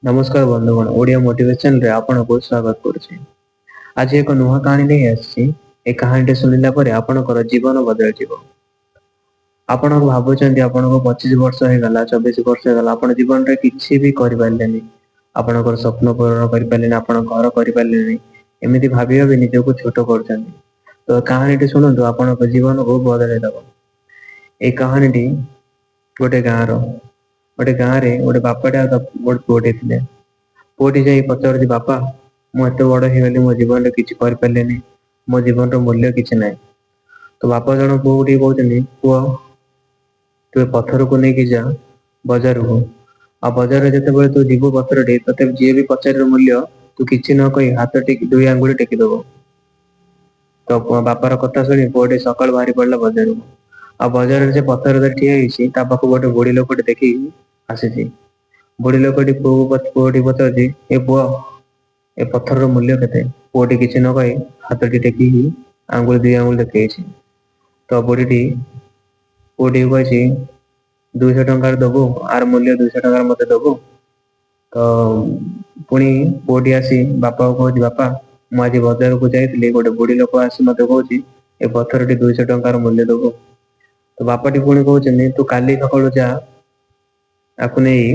ନମସ୍କାର ବନ୍ଧୁଗଣ, ଓଡ଼ିଆ ମୋଟିଭେସନରେ ଆପଣଙ୍କୁ ସ୍ୱାଗତ କରୁଛି। ଆଜି ଏକ ନୂଆ କାହାଣୀ ନେଇ ଆସିଛି। ଏ କାହାଣୀଟି ଶୁଣିଲା ପରେ ଆପଣଙ୍କର ଜୀବନ ବଦଳିଯିବ। ଆପଣ ଭାବୁଛନ୍ତି ଆପଣଙ୍କୁ 25 ବର୍ଷ ହେଇଗଲା, 24 ବର୍ଷ ହେଇଗଲା, ଆପଣ ଜୀବନରେ କିଛି ବି କରିପାରିଲେନି, ଆପଣଙ୍କର ସ୍ୱପ୍ନ ପୂରଣ କରିପାରିଲେନି, ଆପଣ ଘର କରିପାରିଲେନି, ଏମିତି ଭାବି ଭାବି ନିଜକୁ ଛୋଟ କରୁଛନ୍ତି। ତ କାହାଣୀଟି ଶୁଣନ୍ତୁ, ଆପଣଙ୍କ ଜୀବନକୁ ବଦଳେଇ ଦବ। ଏଇ କାହାଣୀଟି ଗୋଟେ ଗାଁର। ଗୋଟେ ଗାଁରେ ଗୋଟେ ବାପାଟେ ଆଉ ଗୋଟେ ପୁଅଟେ ଥିଲେ। ପୁଅଟି ଯାଇ ପଚାରୁଛି, ବାପା, ମୁଁ ଏତେ ବଡ ହେଇଗଲି, ମୋ ଜୀବନରେ କିଛି କରିପାରିଲିନି, ମୋ ଜୀବନର ମୂଲ୍ୟ କିଛି ନାହିଁ। ତ ବାପା ଜଣ ପୁଅକୁ ଟିକେ କହୁଛନ୍ତି, ପୁଅ, ତୁ ଏ ପଥରକୁ ନେଇକି ଯା ବଜାରକୁ, ଆଉ ବଜାରରେ ଯେତେବେଳେ ତୁ ଯିବୁ ପଥରଟି, ତତେ ଯିଏ ବି ପଚାରିବ ମୂଲ୍ୟ, ତୁ କିଛି ନ କହି ହାତ ଟେକି ଦୁଇ ଆଙ୍ଗୁଳି ଟେକିଦବୁ। ତ ବାପାର କଥା ଶୁଣି ପୁଅଟି ସକାଳୁ ବାହାରି ପଡିଲା ବଜାରକୁ। ଆଉ ବଜାରରେ ସେ ପଥର ଧରି ଠିଆ ହେଇଛି, ତା ପାଖକୁ ଗୋଟେ ବୁଢୀ ଲୋକଟି ଦେଖିକି ଆସିଛି। ବୁଢୀ ଲୋକଟି ପୁଅଟି ପଚାରୁଛି, ଏ ପୁଅ, ଏ ପଥରର ମୂଲ୍ୟ କେତେ? ପୁଅଟି କିଛି ନ କହି ହାତଟି ଟେକିକି ଆଙ୍ଗୁଳି ଦୁଇ ଆଙ୍ଗୁଳି ଦେଖେଇଛି। ତ ବୁଢୀଟି ପୁଅଟିକୁ କହିଛି, 200 ଟଙ୍କାରେ ଦବୁ, ଆର ମୂଲ୍ୟ 200 ଟଙ୍କାରେ ମତେ ଦବୁ? ତ ପୁଣି ପୁଅଟି ଆସି ବାପାକୁ କହୁଛି, ବାପା, ମୁଁ ଆଜି ବଜାରକୁ ଯାଇଥିଲି, ଗୋଟେ ବୁଢୀ ଲୋକ ଆସି ମତେ କହୁଛି ଏ ପଥରଟି 200 ଟଙ୍କାର ମୂଲ୍ୟ ଦବୁ। ତ ବାପାଟି ପୁଣି କହୁଛନ୍ତି, ତୁ କାଲି ସକାଳୁ ଯା ଆକୁ ନେଇ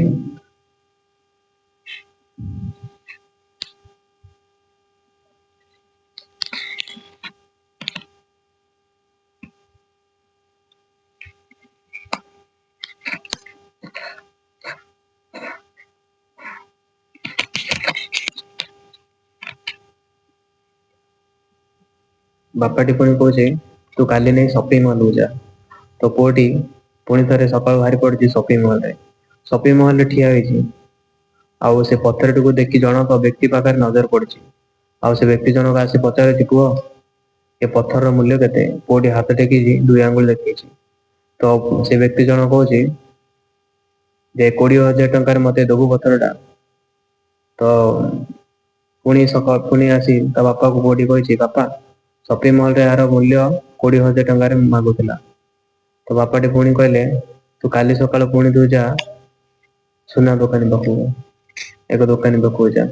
ବାପାଟି ପୁଣି କହୁଛି, ତୁ କାଲି ନେଇ ସପିଂ ମଲକୁ ଯା। ତ ପୁଅଟି ପୁଣି ଥରେ ସକାଳୁ ବାହାରି ପଡୁଛି ସପିଂ ମଲରେ। ସପିଂ ମଲରେ ଠିଆ ହେଇଛି, ଆଉ ସେ ପଥରଟିକୁ ଦେଖି ଜଣକ ବ୍ୟକ୍ତି ପାଖରେ ନଜର ପଡିଛି। ଆଉ ସେ ବ୍ୟକ୍ତି ଜଣକ ଆସି ପଚାରୁଛି, ପୁଅ, ଏ ପଥରର ମୂଲ୍ୟ କେତେ? ପୁଅଟି ହାତ ଟେକିଛି, ଦୁଇ ଆଙ୍ଗୁଳି ଦେଖେଇଛି। ତ ସେ ବ୍ୟକ୍ତି ଜଣକ କହୁଛି ଯେ 20,000 ଟଙ୍କାରେ ମତେ ଦବୁ ପଥରଟା? ତ ପୁଣି ସକାଳ ପୁଣି ଆସି ତା ବାପାକୁ ପୁଅଟି କହିଛି, ବାପା, ସପିଂ ମଲରେ ଏହାର ମୂଲ୍ୟ 20,000 ଟଙ୍କାରେ ମାଗୁଥିଲା। ତ ବାପାଟି ପୁଣି କହିଲେ, ତୁ କାଲି ସକାଳୁ ପୁଣି ତୁ ଯା ସୁନା ଦୋକାନୀ ପାଖକୁ, ଏକ ଦୋକାନୀ ପାଖକୁ ଯା।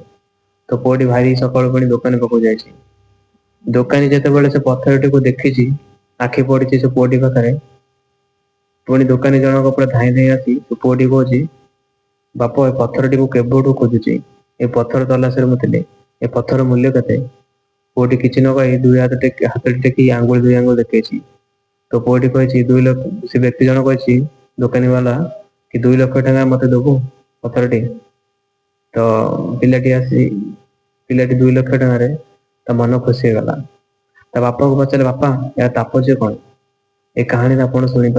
ତ ପୁଅଟି ଭାରି ସକାଳୁ ପୁଣି ଦୋକାନୀ ପାଖକୁ ଯାଇଛି। ଦୋକାନୀ ଯେତେବେଳେ ସେ ପଥରଟିକୁ ଦେଖିଛି, ଆଖି ପଡିଛି ସେ ପୁଅଟି ପାଖରେ, ପୁଣି ଦୋକାନୀ ଜଣକ ପୁରା ଧାଇଁ ଧାଇଁ ଆସି ସେ ପୁଅଟି କହୁଛି, ବାପ, ଏ ପଥରଟି ମୁଁ କେବେଠୁ ଖୋଜୁଛି, ଏ ପଥର ତଲାସରେ ମୁଁ ଥିଲି, ଏ ପଥର ମୂଲ୍ୟ କେତେ? ପୁଅଟି କିଛି ନ କହି ଦୁଇ ହାତ ଟେକି, ହାତଟି ଟେକି ଆଙ୍ଗୁଳି ଦୁଇ ଆଙ୍ଗୁଳି ଦେଖେଇଛି। ତ ପୁଅଟି କହିଛି 2 ଲକ୍ଷ। ସେ ବ୍ୟକ୍ତି ଜଣ କହିଛି, ଦୋକାନୀ ବାଲା, କି 2 ଲକ୍ଷ ଟଙ୍କା ମତେ ଦବୁ ପଥରଟି? ତ ପିଲାଟି ଆସି ପିଲାଟି 2 ଲକ୍ଷ ଟଙ୍କାରେ ତା ମନ ଖୁସି ହେଇଗଲା। ତା ବାପାକୁ ପଚାରିଲେ, ବାପା, ଏହା ତାପର୍ଯ୍ୟ କଣ? ଏ କାହାଣୀରେ ଆପଣ ଶୁଣିପାରିବେ।